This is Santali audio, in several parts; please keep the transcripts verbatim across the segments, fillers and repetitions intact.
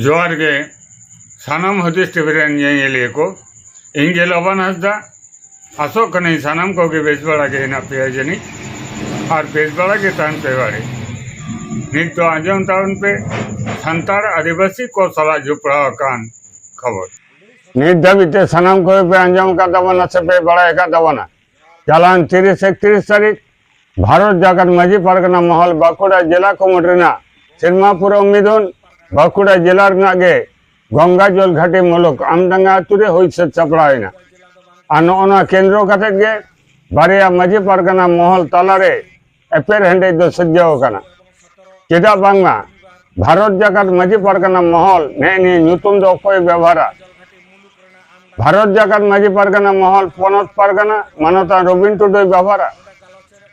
ᱡᱚᱦᱟᱨ ᱜᱮ ᱥᱟᱱᱟᱢ ᱦᱩᱫᱤᱥ ᱴᱤᱵᱷᱤ ᱨᱮᱱ ᱧᱮᱧᱮᱞᱤᱭᱟᱹ ᱠᱚ᱾ ᱤᱧ ᱜᱮ ᱞᱚᱵᱟᱱ ᱦᱟᱸᱥᱫᱟ᱾ ᱟᱥᱚᱜ ᱠᱟᱹᱱᱟᱹᱧ ᱥᱟᱱᱟᱢ ᱠᱚᱜᱮ ᱵᱮᱥ ᱵᱟᱲᱟ ᱜᱮ ᱦᱮᱱᱟᱜ ᱯᱮᱭᱟ ᱡᱟᱹᱱᱤᱡ, ᱟᱨ ᱵᱮᱥ ᱵᱟᱲᱟ ᱜᱮ ᱛᱟᱦᱮᱱ ᱯᱮ ᱵᱟᱲᱮ᱾ ᱱᱤᱛ ᱫᱚ ᱟᱸᱡᱚᱢ ᱛᱟᱵᱚᱱ ᱯᱮ ᱥᱟᱱᱛᱟᱲ ᱟᱹᱫᱤᱵᱟᱹᱥᱤ ᱠᱚ ᱥᱟᱞᱟᱜ ᱡᱚᱯᱲᱟᱣ ᱟᱠᱟᱱ ᱠᱷᱚᱵᱚᱨ᱾ ᱱᱤᱛ ᱫᱷᱟᱹᱵᱤᱡ ᱛᱮ ᱥᱟᱱᱟᱢ ᱠᱚᱜᱮ ᱯᱮ ᱟᱸᱡᱚᱢ ᱟᱠᱟᱫ ᱛᱟᱵᱚᱱᱟ ᱥᱮ ᱯᱮ ᱵᱟᱲᱟᱭ ᱟᱠᱟᱫ ᱛᱟᱵᱚᱱᱟ, ᱪᱟᱞᱟᱣᱮᱱ ᱛᱤᱨᱤᱥ ᱮᱠᱛᱨᱤᱥ ᱛᱟᱹᱨᱤᱠᱷ ᱵᱷᱟᱨᱚᱛ ᱡᱟᱠᱟᱛ ᱢᱟᱹᱡᱷᱤ ᱯᱟᱨᱜᱟᱱᱟ ᱢᱚᱦᱚᱞ ᱵᱟᱸᱠᱩᱲᱟ ᱡᱮᱞᱟ ᱠᱚᱢᱤᱴᱤ ᱨᱮᱱᱟᱜ ᱥᱮᱨᱢᱟ ᱯᱩᱨᱟᱹᱣ ᱢᱤᱫᱩᱱ ᱵᱟᱸᱠᱩᱲᱟ ᱡᱮᱞᱟ ᱨᱮᱱᱟᱜ ᱜᱮ ᱜᱚᱝᱜᱟ ᱡᱚᱞ ᱜᱷᱟᱴᱤ ᱢᱩᱞᱩᱠ ᱟᱢᱰᱟᱸᱜᱟ ᱟᱹᱛᱩ ᱨᱮ ᱦᱩᱭ ᱥᱟᱹᱛ ᱥᱟᱯᱲᱟᱣ ᱮᱱᱟ᱾ ᱟᱨ ᱱᱚᱜᱼᱚ ᱱᱚᱣᱟ ᱠᱮᱱᱫᱨᱚ ᱠᱟᱛᱮᱫ ᱜᱮ ᱵᱟᱨᱭᱟ ᱢᱟᱹᱡᱷᱤ ᱯᱟᱨᱜᱟᱱᱟ ᱢᱚᱦᱚᱞ ᱛᱟᱞᱟᱨᱮ ᱮᱯᱮᱨ ᱦᱮᱸᱰᱮᱡ ᱫᱚ ᱥᱤᱨᱡᱟᱹᱣ ᱟᱠᱟᱱᱟ᱾ ᱪᱮᱫᱟᱜ ᱵᱟᱝᱢᱟ ᱵᱷᱟᱨᱚᱛ ᱡᱟᱠᱟᱛ ᱢᱟᱹᱡᱷᱤ ᱯᱟᱨᱜᱟᱱᱟ ᱢᱚᱦᱚᱞ ᱱᱮᱜᱼᱮ ᱱᱤᱭᱟᱹ ᱧᱩᱛᱩᱢ ᱫᱚ ᱚᱠᱚᱭᱮ ᱵᱮᱵᱷᱟᱨᱟ? ᱵᱷᱟᱨᱚᱛ ᱡᱟᱠᱟᱛ ᱢᱟᱹᱡᱷᱤ ᱯᱟᱨᱜᱟᱱᱟ ᱢᱚᱦᱚᱞ ᱯᱚᱱᱚᱛ ᱯᱟᱨᱜᱟᱱᱟ ᱢᱟᱱᱚᱛᱟᱱ ᱨᱚᱵᱤᱱ ᱴᱩᱰᱩᱭ ᱵᱮᱵᱷᱟᱨᱟ,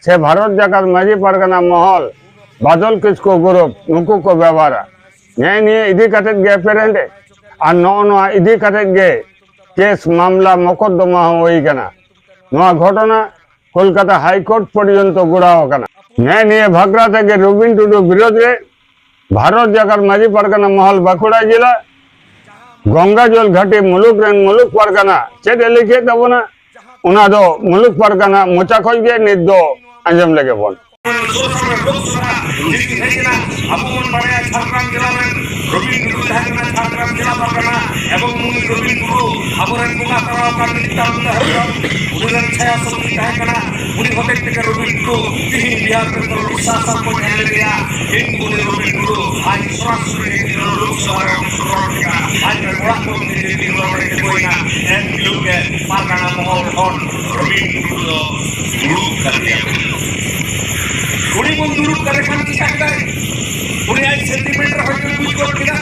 ᱥᱮ ᱵᱷᱟᱨᱚᱛ ᱡᱟᱠᱟᱛ ᱢᱟᱹᱡᱷᱤ ᱯᱟᱨᱜᱟᱱᱟ ᱢᱚᱦᱚᱞ ᱵᱟᱫᱚᱞ ᱠᱤᱥᱠᱩ ᱜᱩᱨᱩᱯ ᱱᱩᱠᱩ ᱠᱚ ᱵᱮᱵᱷᱟᱨᱟ? ᱱᱮᱜᱼᱮ ᱱᱤᱭᱟᱹ ᱤᱫᱤ ᱠᱟᱛᱮᱫ ᱜᱮ ᱮᱯᱮᱨᱦᱮᱸᱰᱮᱡ ᱟᱨ ᱱᱚᱜᱼᱚ ᱱᱚᱣᱟ ᱤᱫᱤ ᱠᱟᱛᱮᱫ ᱜᱮ ᱠᱮᱥ, ᱢᱟᱢᱞᱟ, ᱢᱚᱠᱚᱫᱫᱚᱢᱟ ᱦᱚᱸ ᱦᱩᱭ ᱠᱟᱱᱟ᱾ ᱱᱚᱣᱟ ᱜᱷᱚᱴᱚᱱᱟ ᱠᱳᱞᱠᱟᱛᱟ ᱦᱟᱭ ᱠᱳᱨᱴ ᱯᱚᱨᱡᱚᱱᱛᱚ ᱜᱚᱲᱟᱣ ᱟᱠᱟᱱᱟ᱾ ᱱᱮᱜᱼᱮ ᱱᱤᱭᱟᱹ ᱵᱷᱟᱠᱨᱟ ᱛᱮᱜᱮ ᱨᱚᱵᱤᱱ ᱴᱩᱰᱩ ᱵᱤᱨᱳᱫᱷ ᱨᱮ ᱵᱷᱟᱨᱚᱛ ᱡᱟᱠᱟᱛ ᱢᱟᱹᱡᱷᱤ ᱯᱟᱨᱜᱟᱱᱟ ᱢᱚᱦᱚᱞ ᱵᱟᱸᱠᱩᱲᱟ ᱡᱮᱞᱟ ᱜᱚᱝᱜᱟ ᱡᱚᱞ ᱜᱷᱟᱴᱤ ᱢᱩᱞᱩᱠ ᱨᱮᱱ ᱢᱩᱞᱩᱠ ᱯᱟᱨᱜᱟᱱᱟ ᱪᱮᱫ ᱮ ᱞᱟᱹᱭ ᱠᱮᱫ ᱛᱟᱵᱚᱱᱟ, ᱚᱱᱟ ᱫᱚ ᱢᱩᱞᱩᱠ ᱯᱟᱨᱜᱟᱱᱟ ᱢᱚᱪᱟ ᱠᱷᱚᱱ ᱜᱮ ᱱᱤᱛ ᱫᱚ ᱟᱸᱡᱚᱢ ᱞᱮᱜᱮ ᱵᱚᱱ᱾ ᱞᱳᱠᱥᱚᱵᱷᱟ ᱨᱮ ᱡᱩᱫᱤ ᱦᱮᱡ ᱮᱱᱟ, ᱟᱵᱚ ᱵᱚᱱ ᱵᱟᱲᱟᱭᱟ ᱡᱷᱟᱲᱜᱨᱟᱢ ᱡᱮᱞᱟ ᱨᱮᱱ ᱨᱚᱵᱤᱱ ᱴᱩᱰᱩ ᱛᱟᱦᱮᱸ ᱠᱟᱱᱟ ᱡᱷᱟᱲᱜᱨᱟᱢ ᱡᱮᱞᱟ ᱯᱟᱨᱜᱟᱱᱟ, ᱮᱵᱚᱝ ᱩᱱᱤ ᱨᱚᱵᱤᱱ ᱴᱩᱰᱩ ᱟᱵᱚᱨᱮᱱ ᱵᱚᱸᱜᱟ ᱛᱟᱞᱟ ᱟᱠᱟᱱ ᱢᱤᱫᱴᱟᱝ ᱩᱱᱤ ᱦᱚᱛᱮᱡ ᱛᱮᱜᱮ ᱨᱚᱵᱤᱱ ᱴᱩᱰᱩ ᱛᱤᱦᱤᱧ ᱵᱤᱦᱟᱨ ᱨᱮ ᱩᱲᱤᱥᱥᱟ ᱥᱚᱨᱠᱟᱨ ᱠᱚ ᱧᱮᱞ ᱞᱮᱫᱮᱭᱟ, ᱠᱤᱱᱛᱩ ᱩᱱᱤ ᱨᱚᱵᱤᱱ ᱴᱩᱰᱩ ᱟᱡ ᱥᱚᱨᱟᱥᱚᱨᱤ ᱞᱳᱠᱥᱚᱵᱷᱟ ᱨᱮ ᱚᱝᱥᱚᱜᱨᱚᱦᱚᱱ ᱠᱮᱫᱟ᱾ ᱟᱡ ᱨᱮᱱ ᱚᱲᱟᱜ ᱠᱚ ᱢᱤᱫ ᱫᱤᱱ ᱨᱚᱵᱤᱱ ᱴᱩᱰᱩ ᱮᱱ ᱦᱤᱞᱳᱜ ᱜᱮ ᱯᱟᱨᱜᱟᱱᱟ ᱢᱚᱦᱚᱞ ᱠᱷᱚᱱ ᱨᱚᱵᱤᱱ ᱴᱩᱰᱩ ᱫᱚ ᱫᱩᱲᱩᱵ ᱠᱟᱱ ᱜᱮᱭᱟ᱾ ᱩᱱᱤ ᱵᱚᱱ ᱫᱩᱲᱩᱵ ᱠᱟᱫᱮ ᱠᱷᱟᱱ ᱪᱤᱠᱟᱹ ᱠᱮᱫᱟᱭ? ᱩᱱᱤ ᱟᱡ ᱥᱮᱱᱴᱤᱢᱮᱱᱴ ᱨᱮ ᱦᱚᱭᱛᱳ ᱵᱩᱡᱽ ᱜᱚᱫ ᱠᱮᱫᱟ᱾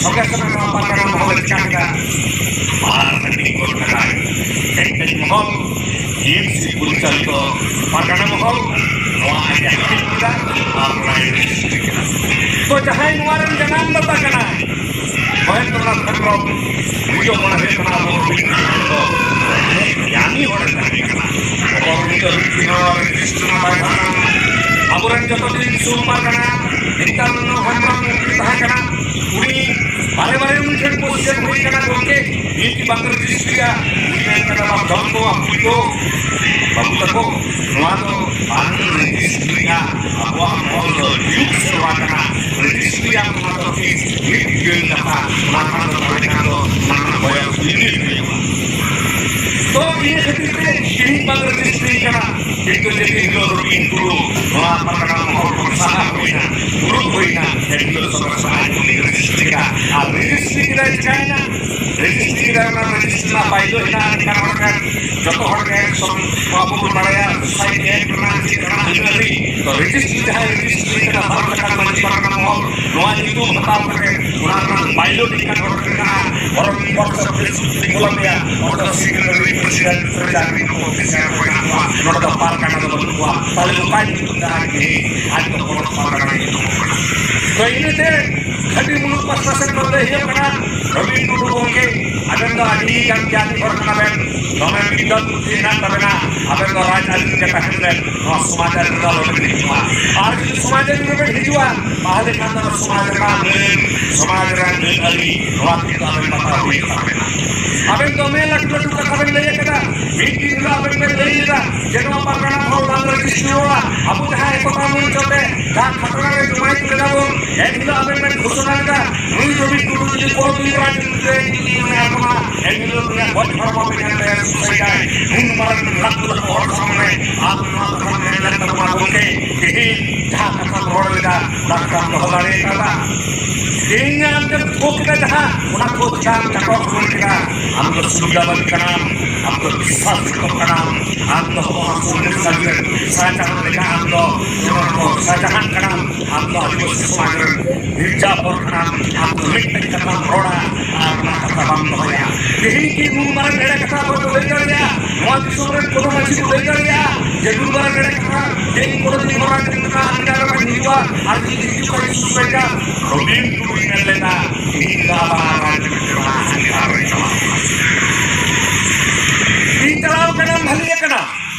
ᱥᱚᱸᱜᱮ ᱥᱚᱸᱜᱮ ᱱᱚᱣᱟ ᱯᱟᱨᱜᱟᱱᱟ ᱢᱚᱦᱚᱞ ᱮ ᱪᱤᱠᱟᱹ ᱠᱮᱫᱟ? ᱵᱟᱦᱟᱨ ᱦᱟᱹᱴᱤᱧ ᱜᱚᱫ ᱠᱟᱫᱟᱭ᱾ ᱮᱱᱛᱮ ᱢᱚᱦᱚᱞ ᱡᱤᱵᱽᱥᱤ ᱯᱚᱨᱤᱪᱟᱞᱤᱛᱚ ᱯᱟᱨᱜᱟᱱᱟ ᱢᱚᱦᱚᱞ ᱱᱚᱣᱟ ᱟᱡ ᱮ ᱦᱟᱹᱴᱤᱧ ᱠᱮᱫᱟ ᱟᱨ ᱚᱱᱟ ᱮ ᱨᱮᱡᱤᱥᱴᱨᱤ ᱠᱮᱫᱟ᱾ ᱛᱚ ᱡᱟᱦᱟᱸᱭ ᱱᱚᱣᱟ ᱨᱮᱱ ᱡᱟᱱᱟᱢ ᱫᱟᱛᱟ ᱠᱟᱱᱟᱭ, ᱢᱚᱦᱮᱱᱫᱨᱚᱱᱟᱛᱷ ᱦᱮᱢᱵᱨᱚᱢ, ᱩᱱᱤ ᱫᱚ ᱢᱚᱱᱮ ᱦᱩᱭᱩᱜ ᱠᱟᱱᱟ ᱟᱵᱚ ᱨᱚᱵᱤᱱᱫᱨᱚᱱᱟᱛᱷ ᱫᱚ ᱟᱹᱰᱤ ᱜᱮᱭᱟᱱᱤ ᱦᱚᱲᱮ ᱛᱟᱦᱮᱸ ᱠᱟᱱᱟ᱾ ᱟᱵᱚ ᱨᱚᱵᱤᱱᱫᱨᱚᱱᱟᱛᱷ ᱨᱮᱡᱤᱥᱴᱨᱤ ᱢᱟ ᱵᱟᱭ ᱛᱟᱦᱮᱸ ᱠᱟᱱᱟ᱾ ᱟᱵᱚᱨᱮᱱ ᱡᱚᱛᱚ ᱫᱤᱱ ᱥᱩᱨ ᱯᱟᱨᱜᱟᱱᱟ ᱱᱤᱛᱟᱱᱚᱱᱫᱚ ᱦᱮᱢᱵᱨᱚᱢ ᱩᱱᱤ ᱛᱟᱦᱮᱸ ᱠᱟᱱᱟ᱾ ᱩᱱᱤ ᱵᱟᱨᱮ ᱵᱟᱨᱮ ᱩᱱᱤ ᱴᱷᱮᱱ question ᱦᱩᱭ ᱠᱟᱱᱟ, "ᱜᱚᱢᱠᱮ, ᱱᱤᱭᱟᱹ ᱠᱤ ᱵᱟᱝ ᱨᱮᱡᱤᱥᱴᱨᱤᱭᱟ?" ᱩᱱᱤ ᱢᱮᱱ ᱠᱟᱫᱟ, "ᱵᱟᱯ ᱫᱷᱚᱱ ᱠᱚ, ᱵᱟᱯ ᱠᱩᱲᱤ ᱠᱚ, ᱵᱟᱹᱵᱩ ᱛᱟᱠᱚ, ᱱᱚᱣᱟ ᱫᱚ ᱵᱟᱝ ᱨᱮᱡᱤᱥᱴᱨᱤᱭᱟ᱾ ᱟᱵᱚᱣᱟᱜ ᱢᱚᱦᱚᱞ ᱫᱚ ᱡᱩᱜᱽ ᱥᱮᱨᱣᱟ ᱠᱟᱱᱟ᱾ ᱨᱮᱡᱤᱥᱴᱨᱤᱭᱟ ᱚᱱᱟ ᱫᱚ ᱛᱤᱥ ᱢᱤᱫ ᱜᱤᱨᱟᱹ ᱠᱟᱛᱷᱟ, ᱚᱱᱟ ᱠᱷᱟᱱ ᱫᱚ ᱛᱟᱦᱚᱞᱮ ᱠᱷᱟᱱ ᱫᱚ ᱚᱱᱟ ᱨᱮᱱᱟᱜ ᱵᱚᱭᱚᱥ limit ᱦᱩᱭᱩᱜᱼᱟ᱾ ᱛᱚ ᱤᱱᱟᱹ ᱠᱷᱟᱹᱛᱤᱨ ᱛᱮ ᱛᱮᱦᱮᱧ ᱵᱟᱝ ᱨᱮᱡᱤᱥᱴᱨᱤ ᱠᱟᱱᱟ, ᱠᱤᱱᱛᱩ ᱡᱮ ᱫᱤᱱ ᱦᱤᱞᱳᱜ ᱨᱚᱵᱤᱱ ᱴᱩᱰᱩ ᱱᱚᱣᱟ ᱯᱟᱨᱜᱟᱱᱟ ᱢᱚᱦᱚᱞ ᱠᱷᱚᱱ ᱥᱟᱦᱟ ᱦᱩᱭᱱᱟ, ᱫᱩᱲᱩᱵ ᱦᱩᱭᱱᱟ, ᱮᱱ ᱦᱤᱞᱳᱜ ᱥᱚᱨᱠᱟᱨ ᱥᱟᱦᱟ ᱠᱷᱚᱱ ᱨᱮᱡᱤᱥᱴᱨᱤ ᱠᱮᱫᱟ᱾ ᱟᱨ ᱨᱮᱡᱤᱥᱴᱨᱤ ᱠᱮᱫᱟᱭ, ᱪᱤᱠᱟᱭᱮᱱᱟ? ᱨᱮᱡᱤᱥᱴᱨᱤ ᱠᱮᱫᱟᱭ, ᱚᱱᱟ ᱨᱮᱡᱤᱥᱴᱨᱤ ᱨᱮᱱᱟᱜ ᱯᱟᱭᱞᱚ ᱦᱮᱱᱟᱜᱼᱟ, ᱮᱱᱠᱷᱟᱱ ᱚᱱᱟ ᱠᱷᱟᱱ ᱡᱚᱛᱚ ᱦᱚᱲ ᱜᱮ ᱮᱠᱫᱚᱢ ᱵᱟᱵᱚᱱ ᱵᱟᱲᱟᱭᱟ society act ᱨᱮᱱᱟᱜ ᱪᱮᱫ ᱠᱟᱱᱟ ᱟᱹᱱ ᱟᱹᱨᱤ᱾ ᱛᱚ ᱨᱮᱡᱤᱥᱴᱨᱤ ᱡᱟᱦᱟᱸᱭ ᱨᱮᱡᱤᱥᱴᱨᱤ ᱠᱟᱱᱟ ᱵᱟᱨᱚ ᱴᱟᱠᱟ ᱢᱟᱹᱡᱷᱤ ᱯᱟᱨᱜᱟᱱᱟ ᱢᱚᱦᱚᱞ, ᱱᱚᱣᱟ ᱧᱩᱛᱩᱢ ᱦᱟᱛᱟᱣ ᱠᱟᱛᱮ ᱚᱱᱟ ᱨᱮᱱᱟᱜ ᱯᱟᱭᱞᱚ ᱞᱮᱠᱟᱱ ᱦᱚᱲ ᱢᱮᱱᱟᱜᱼᱟ, ᱵᱚᱨᱚᱝ WhatsApp, Facebook ᱛᱮ ᱠᱚᱞ ᱟᱯᱮᱭᱟ, ᱚᱸᱰᱮ ᱫᱚ secretary, president, treasury ᱱᱩᱠᱩ officer ᱠᱚ ᱢᱮᱱᱟᱜ ᱠᱚᱣᱟ, ᱱᱚᱰᱮ ᱫᱚ ᱯᱟᱨᱜᱟᱱᱟ ᱫᱚ ᱵᱟᱹᱱᱩᱜ ᱠᱚᱣᱟ᱾ ᱛᱟᱦᱞᱮ ᱚᱠᱟ ᱧᱩᱛᱩᱢ ᱫᱟᱨᱟᱭ ᱛᱮ ᱟᱡ ᱫᱚ ᱯᱚᱱᱚᱛ ᱯᱟᱨᱜᱟᱱᱟ ᱧᱩᱛᱩᱢ ᱠᱟᱱᱟ? ᱛᱚ ᱤᱱᱟᱹᱛᱮ ᱠᱷᱟᱹᱴᱤ ᱢᱩᱞᱩᱠ ᱯᱟᱥᱴᱟ ᱥᱮᱫ ᱠᱷᱚᱱ ᱞᱟᱹᱭ ᱦᱩᱭᱩᱜ ᱠᱟᱱᱟ, ᱨᱚᱵᱤᱱ ᱴᱩᱰᱩ ᱜᱚᱢᱠᱮ, ᱟᱵᱮᱱ ᱫᱚ ᱟᱹᱰᱤ ᱜᱟᱱ ᱜᱮᱭᱟᱱᱤ ᱦᱚᱲ ᱠᱟᱱᱟ ᱵᱮᱱ, ᱫᱚᱢᱮ ᱵᱤᱫᱽᱫᱟᱹ ᱵᱩᱫᱽᱫᱷᱤ ᱦᱮᱱᱟᱜ ᱛᱟᱵᱮᱱᱟ, ᱟᱵᱮᱱ ᱫᱚ ᱨᱟᱡᱽ ᱟᱹᱨᱤ ᱨᱮᱜᱮ ᱛᱟᱦᱮᱱ ᱵᱮᱱ, ᱱᱚᱣᱟ ᱥᱚᱢᱟᱡᱽ ᱟᱹᱨᱤ ᱨᱮᱫᱚ ᱟᱞᱚᱵᱮᱱ ᱦᱤᱡᱩᱜᱼᱟ᱾ ᱟᱨ ᱡᱩᱫᱤ ᱥᱚᱢᱟᱡᱽ ᱟᱹᱨᱤ ᱨᱮᱵᱮᱱ ᱦᱤᱡᱩᱜᱼᱟ, ᱛᱟᱦᱞᱮ ᱠᱷᱟᱱ ᱫᱚ ᱥᱚᱢᱟᱡᱽ ᱨᱮᱱᱟᱜ ᱟᱹᱱ, ᱥᱚᱢᱟᱡᱽ ᱨᱮᱱᱟᱜ ᱟᱹᱱ ᱟᱹᱨᱤ, ᱱᱚᱣᱟ ᱠᱤᱱᱛᱩ ᱟᱵᱮᱱ ᱵᱟᱛᱟᱣ ᱦᱩᱭ ᱛᱟᱵᱮᱱᱟ᱾ ᱟᱵᱮᱱ ᱫᱚᱢᱮ ᱞᱟᱹᱴᱩ ᱞᱟᱹᱴᱩ ᱠᱟᱛᱷᱟ ᱵᱮᱱ ᱞᱟᱹᱭ ᱟᱠᱟᱫᱟ, ᱢᱤᱫ ᱫᱤᱱ ᱦᱤᱞᱳᱜ ᱟᱵᱮᱱ ᱵᱮᱱ ᱞᱟᱹᱭ ᱞᱮᱫᱟ ᱡᱮ ᱱᱚᱣᱟ ᱯᱟᱨᱜᱟᱱᱟ ᱢᱚᱦᱚᱞ ᱵᱟᱝ ᱨᱮᱡᱤᱥᱴᱨᱤᱭᱟ, ᱟᱵᱚ ᱡᱟᱦᱟᱸ ᱮᱠᱚᱛᱟ ᱢᱚᱧᱪᱚ ᱛᱮ ᱡᱟᱦᱟᱸ ᱠᱷᱟᱛᱲᱟ ᱨᱮ ᱡᱚᱢᱟᱭᱮᱛ ᱞᱮᱫᱟ ᱵᱚᱱ, ᱮᱱ ᱦᱤᱞᱳᱜ ᱟᱵᱮᱱ ᱵᱮᱱ ᱜᱷᱳᱥᱚᱱᱟ ᱞᱮᱫᱟ, ᱱᱩᱭ ᱨᱚᱵᱤ ᱴᱩᱰᱩ ᱡᱩᱫᱤ ᱠᱚᱲᱚ ᱫᱩᱭ ᱨᱟᱡᱽ ᱨᱮ ᱡᱩᱫᱤ ᱩᱱᱤ ᱟᱠᱚᱢᱟ, ᱮᱱ ᱦᱤᱞᱳᱜ ᱩᱱᱤᱭᱟᱜ ᱜᱚᱡ ᱦᱚᱲᱢᱚ ᱵᱮᱱ ᱧᱮᱞ ᱛᱟᱭᱟ, ᱥᱩᱥᱟᱭᱤᱰᱟᱭ᱾ ᱩᱱ ᱢᱟᱨᱟᱝ ᱞᱟᱠᱷ ᱞᱟᱠᱷ ᱦᱚᱲ ᱥᱟᱢᱟᱝ ᱨᱮ ᱟᱢ ᱱᱚᱣᱟ ᱠᱟᱛᱷᱟᱢ ᱢᱮᱱ ᱞᱮᱫ ᱛᱟᱵᱚᱱᱟ, ᱜᱚᱢᱠᱮ, ᱛᱮᱦᱮᱧ ᱡᱟᱦᱟᱸ ᱠᱟᱛᱷᱟᱢ ᱨᱚᱲ ᱞᱮᱫᱟ, ᱚᱱᱟ ᱠᱟᱛᱷᱟᱢ ᱫᱚᱦᱚ ᱫᱟᱲᱮ ᱠᱟᱫᱟ᱾ ᱛᱮᱦᱮᱧ ᱟᱢ ᱡᱮᱢ ᱛᱷᱩ ᱠᱮᱫᱟ ᱡᱟᱦᱟᱸ, ᱚᱱᱟ ᱛᱷᱩ ᱪᱟᱢ ᱪᱟᱴᱚᱠ ᱨᱩᱣᱟᱹᱲ ᱠᱮᱫᱟ᱾ ᱟᱢ ᱫᱚ ᱥᱩᱵᱤᱫᱷᱟᱵᱟᱱ ᱠᱟᱱᱟᱢ, ᱟᱢ ᱫᱚ ᱵᱤᱥᱥᱟᱥ ᱡᱚᱛᱚ ᱠᱟᱱᱟᱢ, ᱟᱢ ᱫᱚ ᱦᱚᱲ ᱥᱚᱢᱟᱡᱽ ᱨᱮᱱ ᱥᱟᱦᱟᱡᱟᱦᱟᱱ ᱞᱮᱠᱟ, ᱟᱢ ᱫᱚ ᱡᱮᱢᱚᱱ ᱠᱚ ᱥᱟᱦᱟᱡᱟᱦᱟᱱ ᱠᱟᱱᱟᱢ, ᱟᱢ ᱫᱚ ᱟᱹᱫᱤᱵᱟᱹᱥᱤ ᱥᱚᱢᱟᱡᱽ ᱨᱮᱱ ᱢᱤᱨᱡᱟᱯᱩᱨ ᱠᱷᱚᱱᱟᱜ ᱟᱢ ᱫᱚ ᱢᱤᱫᱴᱮᱱ ᱠᱟᱛᱷᱟᱢ ᱨᱚᱲᱟ ᱟᱨ ᱚᱱᱟ ᱠᱟᱛᱷᱟ ᱵᱟᱢ ᱫᱚᱦᱚᱭᱟ᱾ ᱛᱮᱦᱮᱧ ᱠᱤ ᱱᱩᱱ ᱢᱟᱨᱟᱝ ᱮᱲᱮ ᱠᱟᱛᱷᱟ ᱚᱠᱚᱭ ᱠᱚ ᱞᱟᱹᱭ ᱫᱟᱲᱮᱭᱟᱜᱼᱟ? ᱱᱚᱣᱟ ᱫᱤᱥᱚᱢ ᱨᱮᱱ ᱠᱚᱫᱚ ᱢᱟᱹᱡᱷᱤ ᱠᱚ ᱞᱟᱹᱭ ᱫᱟᱲᱮᱭᱟᱜᱼᱟ ᱡᱮ ᱱᱩᱱ ᱢᱟᱨᱟᱝ ᱮᱲᱮ ᱠᱟᱛᱷᱟ? ᱛᱮᱦᱮᱧ ᱠᱚᱫᱚ ᱱᱩᱱ ᱢᱟᱨᱟᱝ ᱮᱲᱮ ᱠᱟᱛᱷᱟ ᱟᱱᱰᱟᱨ ᱨᱮ ᱦᱤᱡᱩᱜᱼᱟ ᱟᱨ ᱡᱩᱫᱤ ᱦᱤᱡᱩᱜ ᱠᱷᱟᱱ ᱤᱥᱩ ᱥᱚᱨᱠᱟᱨ ᱨᱚᱵᱤᱱ ᱴᱩᱰᱩᱭ ᱢᱮᱱ ᱞᱮᱫᱟ, ᱛᱮᱦᱮᱧ ᱫᱚ ᱟᱵᱟᱨ ᱨᱟᱡᱽᱱᱤᱛᱤ ᱨᱮᱱᱟᱜ ᱦᱟᱹᱱᱤ ᱟᱨ ᱨᱮ ᱪᱟᱞᱟᱣ ᱠᱟᱱᱟ᱾ ᱤᱧ ᱪᱟᱞᱟᱣ ᱠᱟᱱᱟ, ᱵᱷᱟᱹᱞᱤ ᱟᱠᱟᱱᱟ᱾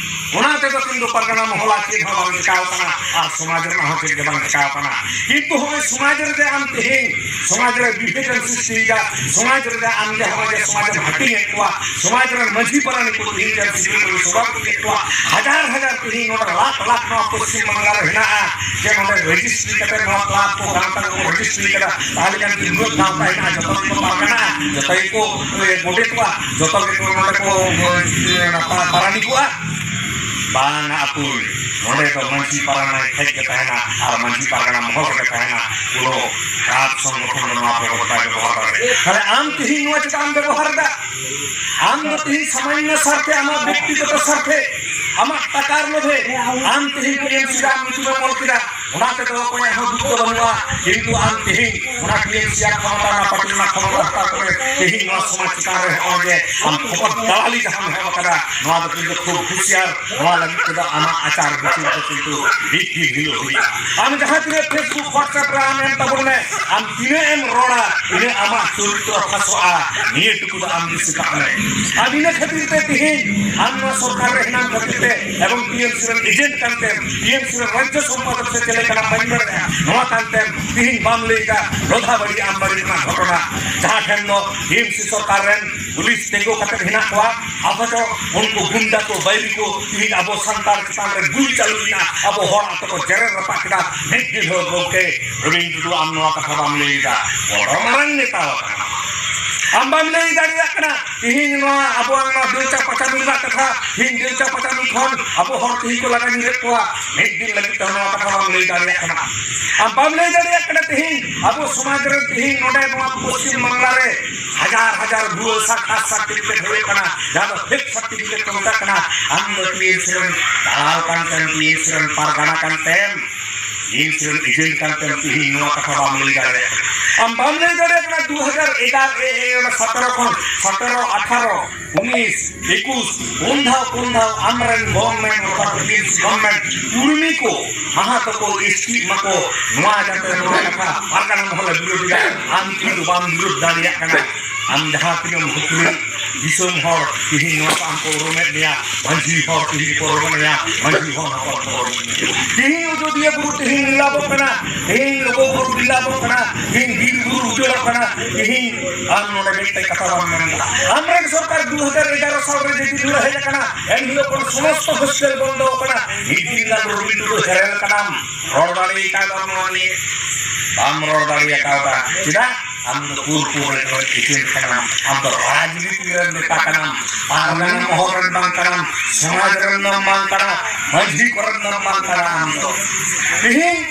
ᱚᱱᱟ ᱛᱮᱫᱚ ᱠᱤᱱᱛᱩ ᱯᱟᱨᱜᱟᱱᱟ ᱢᱚᱦᱚᱞᱟ ᱪᱮᱫ ᱦᱚᱸ ᱵᱟᱝ ᱪᱤᱠᱟᱹᱣ ᱠᱟᱱᱟ, ᱟᱨ ᱥᱚᱢᱟᱡᱽ ᱨᱮᱱᱟᱜ ᱦᱚᱸ ᱪᱮᱫ ᱜᱮ ᱵᱟᱝ ᱪᱤᱠᱟᱹᱣ ᱠᱟᱱᱟ᱾ ᱠᱤᱱᱛᱩ ᱦᱚᱸᱜᱼᱚᱭ ᱥᱚᱢᱟᱡᱽ ᱨᱮ ᱟᱢ ᱛᱮᱦᱮᱧ ᱥᱚᱢᱟᱡᱽ ᱨᱮ ᱵᱤᱵᱷᱮᱫ ᱮᱢ ᱥᱨᱤᱥᱴᱤᱭᱮᱫᱟ, ᱥᱚᱢᱟᱡᱽ ᱨᱮ ᱟᱢ ᱡᱮ ᱦᱚᱸᱜᱼᱚᱭ ᱡᱮ ᱥᱚᱢᱟᱡᱽ ᱮᱢ ᱦᱟᱹᱴᱤᱧᱮᱫ ᱠᱚᱣᱟ, ᱥᱚᱢᱟᱡᱽ ᱨᱮᱱ ᱢᱟᱹᱡᱷᱤ ᱯᱟᱨᱟᱱᱤᱠ ᱠᱚ ᱛᱮᱦᱮᱧ ᱡᱮ ᱥᱤᱵᱤᱞ ᱠᱚ ᱥᱚᱵᱷᱟ ᱠᱚ ᱤᱫᱤᱭᱮᱫ ᱠᱚᱣᱟ, ᱦᱟᱡᱟᱨ ᱦᱟᱡᱟᱨ ᱛᱮᱦᱮᱧ ᱱᱚᱰᱮ ᱞᱟᱠᱷ ᱞᱟᱠᱷ ᱱᱚᱣᱟ ᱯᱚᱥᱪᱤᱢ ᱵᱟᱝᱞᱟ ᱨᱮ ᱦᱮᱱᱟᱜᱼᱟ, ᱡᱮ ᱱᱚᱰᱮ ᱨᱮᱡᱤᱥᱴᱨᱤ ᱠᱟᱛᱮ ᱱᱚᱣᱟ ᱠᱞᱟᱵᱽ ᱠᱚ ᱜᱟᱶᱛᱟ ᱠᱚ ᱨᱮᱡᱤᱥᱴᱨᱤ ᱠᱟᱫᱟ, ᱛᱟᱦᱚᱞᱮ ᱠᱷᱟᱱ ᱛᱤᱱᱟᱹᱜ ᱜᱟᱶᱛᱟ ᱦᱮᱱᱟᱜᱼᱟ, ᱡᱚᱛᱚ ᱜᱮᱠᱚ ᱯᱟᱨᱜᱟᱱᱟᱜᱼᱟ, ᱡᱚᱛᱚ ᱜᱮᱠᱚ ᱮ, ᱜᱚᱰᱮᱛᱚᱜᱼᱟ, ᱡᱚᱛᱚ ᱜᱮᱠᱚ ᱱᱚᱰᱮ ᱠᱚ ᱮ, ᱯᱟ- ᱯᱟᱨᱟᱱᱤᱠᱚᱜᱼᱟ᱾ ᱵᱟᱝ ᱟᱹᱯᱩᱭ, ᱱᱚᱰᱮ ᱫᱚ ᱢᱟᱹᱡᱷᱤ ᱯᱟᱨᱜᱟᱱᱟ ᱴᱷᱮᱡ ᱜᱮ ᱛᱟᱦᱮᱱᱟ ᱟᱨ ᱢᱟᱹᱡᱷᱤ ᱯᱟᱨᱜᱟᱱᱟ ᱢᱚᱦᱚᱞ ᱨᱮᱜᱮ ᱛᱟᱦᱮᱱᱟ᱾ ᱠᱳᱱᱳ ᱠᱞᱟᱵᱽ ᱥᱚᱝᱜᱚᱴᱷᱚᱱ ᱫᱚ ᱱᱚᱣᱟ ᱠᱚ ᱵᱟᱭ ᱵᱮᱵᱚᱦᱟᱨ ᱫᱟᱲᱮᱭᱟᱜᱼᱟ᱾ ᱛᱟᱦᱞᱮ ᱟᱢ ᱛᱮᱦᱮᱧ ᱱᱚᱣᱟ ᱪᱮᱫᱟᱜ ᱮᱢ ᱵᱮᱵᱚᱦᱟᱨ ᱮᱫᱟ? ᱟᱢ ᱫᱚ ᱛᱮᱦᱮᱧ ᱥᱟᱢᱟᱱᱱᱚ ᱥᱟᱨᱛᱷᱮ, ᱟᱢᱟᱜ ᱵᱮᱠᱛᱤᱜᱚᱛᱚ ᱥᱟᱨᱛᱷᱮ, ᱟᱢᱟᱜ ᱴᱟᱠᱟᱨ ᱞᱳᱵᱷᱮ ᱟᱢ ᱛᱮᱦᱮᱧ ᱴᱤ ᱮᱢ ᱥᱤ ᱨᱮ ᱟᱢ ᱧᱩᱛᱩᱢ ᱮᱢ ᱚᱞ ᱠᱮᱫᱟ, ᱚᱱᱟ ᱛᱮᱫᱚ ᱚᱠᱚᱭᱟᱜ ᱦᱚᱸ ᱫᱩᱠ ᱫᱚ ᱵᱟᱹᱱᱩᱜᱼᱟ᱾ ᱠᱤᱱᱛᱩ ᱟᱢ ᱛᱮᱦᱮᱧ ᱚᱱᱟ ᱴᱤ ᱮᱢ ᱥᱤ ᱟᱜ ᱠᱷᱚᱢᱚᱛᱟ, ᱚᱱᱟ ᱯᱟᱨᱴᱤ ᱨᱮᱱᱟᱜ ᱠᱷᱚᱢᱚᱛᱟ ᱦᱟᱛᱟᱣ ᱠᱟᱛᱮ ᱛᱮᱦᱮᱧ ᱱᱚᱣᱟ ᱥᱚᱢᱟᱡᱽ ᱪᱮᱛᱟᱱ ᱨᱮ ᱱᱚᱜᱼᱚᱭ ᱡᱮ ᱟᱢ ᱠᱷᱚᱵᱚᱨ ᱫᱟᱞᱟᱞᱤ ᱡᱟᱦᱟᱸᱢ ᱮᱦᱚᱵ ᱟᱠᱟᱫᱟ, ᱱᱚᱣᱟ ᱫᱚ ᱠᱤᱱᱛᱩ ᱠᱷᱩᱵ ᱦᱩᱥᱤᱭᱟᱨ᱾ ᱱᱚᱣᱟ ᱞᱟᱹᱜᱤᱫ ᱛᱮᱫᱚ ᱟᱢᱟᱜ ᱟᱪᱟᱨ ᱵᱤᱪᱟᱹᱨ ᱫᱚ ᱠᱤᱱᱛᱩ ᱵᱤᱪ ᱫᱤᱱ ᱦᱤᱞᱳᱜ ᱦᱩᱭᱩᱜᱼᱟ᱾ ᱟᱢ ᱡᱟᱦᱟᱸ ᱛᱤᱱᱟᱹᱜ Facebook, WhatsApp ᱨᱮ ᱟᱢ ᱮᱢ ᱛᱟᱵᱚᱱ ᱢᱮ, ᱟᱢ ᱛᱤᱱᱟᱹᱜ ᱮᱢ ᱨᱚᱲᱟ, ᱤᱱᱟᱹᱜ ᱟᱢᱟᱜ ᱪᱚᱨᱤᱛᱨᱚ ᱯᱷᱟᱥᱚᱜᱼᱟ᱾ ᱱᱤᱭᱟᱹ ᱴᱩᱠᱩ ᱫᱚ ᱟᱢ ᱫᱤᱥᱟᱹ ᱠᱟᱜ ᱢᱮ᱾ ᱟᱨ ᱤᱱᱟᱹ ᱠᱷᱟᱹᱛᱤᱨ ᱛᱮ ᱛᱮᱦᱮᱧ ᱟᱢ ᱱᱚᱣᱟ ᱥᱚᱨᱠᱟᱨ ᱨᱮ ᱦᱮᱱᱟᱢ ᱠᱷᱟᱹᱛᱤᱨ ᱛᱮ ᱮᱵᱚᱝ ᱴᱤ ᱮᱢ ᱥᱤ ᱨᱮᱱ ᱮᱡᱮᱱᱴ ᱠᱟᱱᱛᱮᱢ, ᱴᱤ ᱮᱢ ᱥᱤ ᱨᱮᱱ ᱨᱟᱡᱽᱡᱚ ᱥᱚᱢᱯᱟᱫᱚᱠ ᱥᱮ ᱪᱮᱫ ᱞᱮᱠᱟᱱᱟᱜ ᱵᱟᱹᱧ ᱵᱟᱲᱟᱭᱟ, ᱱᱚᱣᱟ ᱠᱟᱱᱛᱮᱢ ᱛᱮᱦᱮᱧ ᱵᱟᱢ ᱞᱟᱹᱭ ᱮᱫᱟ᱾ ᱞᱚᱫᱷᱟ ᱵᱟᱹᱲᱤ ᱟᱢ ᱵᱟᱹᱲᱤ ᱨᱮᱱᱟᱜ ᱜᱷᱚᱴᱚᱱᱟ, ᱡᱟᱦᱟᱸ ᱴᱷᱮᱱ ᱫᱚ ᱴᱤ ᱮᱢ ᱥᱤ ᱥᱚᱨᱠᱟᱨ ᱨᱮᱱ ᱯᱩᱞᱤᱥ ᱛᱤᱸᱜᱩ ᱠᱟᱛᱮ ᱦᱮᱱᱟᱜ ᱠᱚᱣᱟ, ᱚᱛᱷᱚᱪᱚ ᱩᱱᱠᱩ ᱜᱩᱱᱰᱟ ᱠᱚ, ᱵᱟᱹᱭᱨᱤ ᱠᱚ ᱛᱤᱦᱤᱧ ᱟᱵᱚ ᱥᱟᱱᱛᱟᱲ ᱪᱮᱛᱟᱱ ᱨᱮ ᱜᱩᱞᱤ ᱪᱟᱹᱞᱩ ᱞᱮᱱᱟ, ᱟᱵᱚ ᱦᱚᱲ ᱟᱛᱳ ᱠᱚ ᱡᱮᱨᱮᱲ ᱨᱟᱯᱟᱜ ᱠᱮᱫᱟ᱾ ᱢᱤᱫ ᱫᱤᱱ ᱦᱚᱸ ᱜᱚᱢᱠᱮ ᱨᱚᱵᱤᱱ ᱴᱩᱰᱩ ᱟᱢ ᱱᱚᱣᱟ ᱠᱟᱛᱷᱟ ᱵᱟᱢ ᱞᱟᱹᱭ ᱮᱫᱟ, ᱵᱚᱲᱚ ᱢᱟᱨᱟᱝ ᱱᱮᱛᱟ ᱟᱠᱟᱱᱟ᱾ ᱟᱢ ᱵᱟᱢ ᱞᱟᱹᱭ ᱫᱟᱲᱮᱭᱟᱜ ᱠᱟᱱᱟ ᱛᱤᱦᱤᱧ ᱱᱚᱣᱟ ᱟᱵᱚᱣᱟᱜ ᱱᱚᱣᱟ ᱵᱮᱞᱪᱟ ᱯᱟᱪᱟᱢᱤ ᱨᱮᱱᱟᱜ ᱠᱟᱛᱷᱟ, ᱛᱤᱦᱤᱧ ᱵᱮᱞᱪᱟ ᱯᱟᱪᱟᱢᱤ ᱠᱷᱚᱱ ᱟᱵᱚ ᱦᱚᱲ ᱛᱤᱦᱤᱧ ᱠᱚ ᱞᱟᱜᱟ ᱧᱤᱨᱮᱫ ᱠᱚᱣᱟ, ᱢᱤᱫ ᱫᱤᱱ ᱞᱟᱹᱜᱤᱫ ᱛᱮ ᱱᱚᱣᱟ ᱠᱟᱛᱷᱟ ᱵᱟᱢ ᱞᱟᱹᱭ ᱫᱟᱲᱮᱭᱟᱜ ᱠᱟᱱᱟ᱾ ᱟᱢ ᱵᱟᱢ ᱞᱟᱹᱭ ᱫᱟᱲᱮᱭᱟᱜ ᱠᱟᱱᱟ ᱛᱤᱦᱤᱧ ᱟᱵᱚ ᱥᱚᱢᱟᱡᱽ ᱨᱮ ᱛᱤᱦᱤᱧ ᱱᱚᱰᱮ ᱱᱚᱣᱟ ᱯᱚᱥᱪᱤᱢ ᱵᱟᱝᱞᱟ ᱨᱮ ᱦᱟᱡᱟᱨ ᱦᱟᱡᱟᱨ ᱵᱷᱩᱣᱟᱹ ᱥᱟᱨᱴᱤᱯᱷᱤᱠᱮᱴ ᱦᱩᱭᱩᱜ ᱠᱟᱱᱟ, ᱡᱟᱦᱟᱸ ᱫᱚ ᱯᱷᱮᱠ ᱥᱟᱨᱴᱤᱯᱷᱤᱠᱮᱴ ᱠᱚ ᱢᱮᱛᱟᱜ ᱠᱟᱱᱟ᱾ ᱟᱢ ᱫᱚ ᱴᱤ ᱮᱢ ᱥᱤ ᱨᱮᱱ ᱫᱟᱞᱟᱞ ᱠᱟᱱ ᱛᱮᱢ, ᱴᱤ ᱮᱢ ᱥᱤ ᱨᱮᱱ ᱯᱟᱨᱜᱟᱱᱟ ᱠᱟᱱ ᱛᱮᱢ, ᱴᱤ ᱮᱢ ᱥᱤ ᱨᱮᱱ ᱮᱡᱮᱱᱴ ᱠᱟᱱ ᱛᱮᱢ, ᱛᱤᱦᱤᱧ ᱱᱚᱣᱟ ᱠᱟᱛᱷᱟ ᱵᱟᱢ ᱞᱟᱹᱭ ᱫᱟᱲᱮᱭᱟᱜ ᱠᱟᱱᱟ᱾ ᱟᱢ ᱵᱟᱢ ᱞᱟᱹᱭ ᱫᱟᱲᱮᱭᱟᱜ ᱠᱟᱱᱟ ᱫᱩ ᱦᱟᱡᱟᱨ ᱮᱜᱟᱨᱚ ᱮ, ᱮ, ᱚᱱᱟ ᱥᱚᱛᱮᱨᱚ ᱠᱷᱚᱱ, ᱥᱚᱛᱮᱨᱚ, ᱟᱴᱷᱟᱨᱚ, ᱩᱱᱤᱥ, ᱮᱠᱩᱥ, ᱯᱩᱱ ᱫᱷᱟᱣ, ᱯᱩᱱ ᱫᱷᱟᱣ ᱟᱢᱨᱮᱱ ᱜᱚᱵᱷᱚᱨᱱᱢᱮᱱᱴ, ᱚᱨᱛᱷᱟᱛ ᱴᱤ ᱮᱢ ᱥᱤ ᱜᱚᱵᱷᱚᱨᱱᱢᱮᱱᱴ ᱩᱨᱢᱤ ᱠᱚ, ᱢᱟᱦᱟ ᱛᱟᱠᱚ, ᱮᱥ ᱴᱤ ᱢᱟᱠᱚ, ᱱᱚᱣᱟ ᱡᱟᱛᱮ ᱱᱚᱣᱟ ᱠᱟᱛᱷᱟ ᱯᱟᱨᱜᱟᱱᱟ ᱢᱚᱦᱚᱞᱮ ᱵᱤᱨᱳᱫᱷ ᱮᱫᱟ, ᱟᱢ ᱠᱤᱱᱛᱩ ᱵᱟᱢ ᱵᱤᱨᱳᱫᱷ ᱫᱟᱲᱮᱭᱟᱜ ᱠᱟᱱᱟ᱾ ᱟᱢ ᱡᱟᱦᱟᱸ ᱛᱤᱱᱟᱹᱜ ᱮᱢ ᱦᱩᱠᱞᱤ ᱫᱤᱥᱚᱢ ᱦᱚᱲ ᱛᱤᱦᱤᱧ ᱱᱚᱣᱟ ᱠᱚ ᱟᱢ ᱠᱚ ᱩᱨᱩᱢᱮᱫ ᱢᱮᱭᱟ, ᱢᱟᱹᱡᱷᱤ ᱦᱚᱲ ᱛᱤᱦᱤᱧ ᱠᱚ ᱩᱨᱩᱢᱮᱫ ᱢᱮᱭᱟ, ᱢᱟᱹᱡᱷᱤ ᱦᱚᱲ ᱦᱚᱯᱚᱱ ᱠᱚ ᱩᱨᱩᱢᱮᱫ ᱢᱮᱭᱟ᱾ ᱛᱤᱦᱤᱧ ᱟᱡᱚᱫᱤᱭᱟᱹ ᱵᱩᱨᱩ ᱛᱤᱦᱤᱧ ᱞᱤᱞᱟᱵᱚᱜ ᱠᱟᱱᱟ, ᱛᱤᱦᱤᱧ ᱞᱩᱜᱩ ᱵᱩᱨᱩ ᱞᱤᱞᱟᱵᱚᱜ ᱠᱟᱱᱟ, ᱛᱤᱦᱤᱧ ᱵᱤᱨ ᱵᱩᱨᱩ ᱩᱡᱟᱹᱲᱚᱜ ᱠᱟᱱᱟ᱾ ᱛᱤᱦᱤᱧ ᱟᱢ ᱱᱚᱰᱮ ᱢᱤᱫᱴᱮᱡ ᱠᱟᱛᱷᱟ ᱵᱟᱢ ᱢᱮᱱ ᱮᱫᱟ᱾ ᱟᱢᱨᱮᱱ ᱥᱚᱨᱠᱟᱨ ᱫᱩ ᱦᱟᱡᱟᱨ ᱮᱜᱟᱨᱚ ᱥᱟᱞ ᱨᱮ ᱡᱮᱫᱤᱱ ᱞᱟᱹᱲᱦᱟᱹᱭ ᱟᱠᱟᱱᱟ, ᱮᱱ ᱦᱤᱞᱳᱜ ᱠᱷᱚᱱ ᱥᱚᱢᱚᱥᱛᱚ ᱦᱳᱥᱴᱮᱞ ᱵᱚᱱᱫᱚ ᱟᱠᱟᱱᱟ᱾ ᱢᱤᱫ ᱫᱤᱱ ᱜᱟᱱ ᱨᱚᱵᱤ ᱴᱩᱰᱩ ᱡᱮᱨᱮᱞ ᱠᱟᱱᱟᱢ, ᱨᱚᱲ ᱫᱟᱲᱮ ᱟᱠᱟᱫᱟᱢ ᱱᱚᱣᱟ ᱱᱤᱭᱮ? ᱵᱟᱢ ᱨᱚᱲ ᱫᱟᱲᱮ ᱟᱠᱟᱫᱟ᱾ ᱪᱮᱫᱟᱜ? ᱟᱢ ᱫᱚ ᱯᱩᱨ ᱯᱩᱨ ᱨᱮ ᱮᱡᱮᱱᱴ ᱠᱟᱱᱟᱢ, ᱟᱢ ᱫᱚ ᱨᱟᱡᱽᱱᱤᱛᱤ ᱨᱮᱱ ᱱᱮᱛᱟ ᱠᱟᱱᱟᱢ, ᱯᱟᱨᱜᱟᱱᱟ ᱢᱚᱦᱚᱞ ᱨᱮᱱ ᱵᱟᱝ ᱠᱟᱱᱟᱢ, ᱥᱚᱢᱟᱡᱽ ᱨᱮᱱ ᱫᱚ ᱵᱟᱝ ᱠᱟᱱᱟ, ᱢᱟᱹᱡᱷᱤ ᱠᱚᱨᱮᱱ ᱫᱚ ᱵᱟᱝ ᱠᱟᱱᱟ ᱟᱢ ᱫᱚ᱾ ᱛᱮᱦᱮᱧ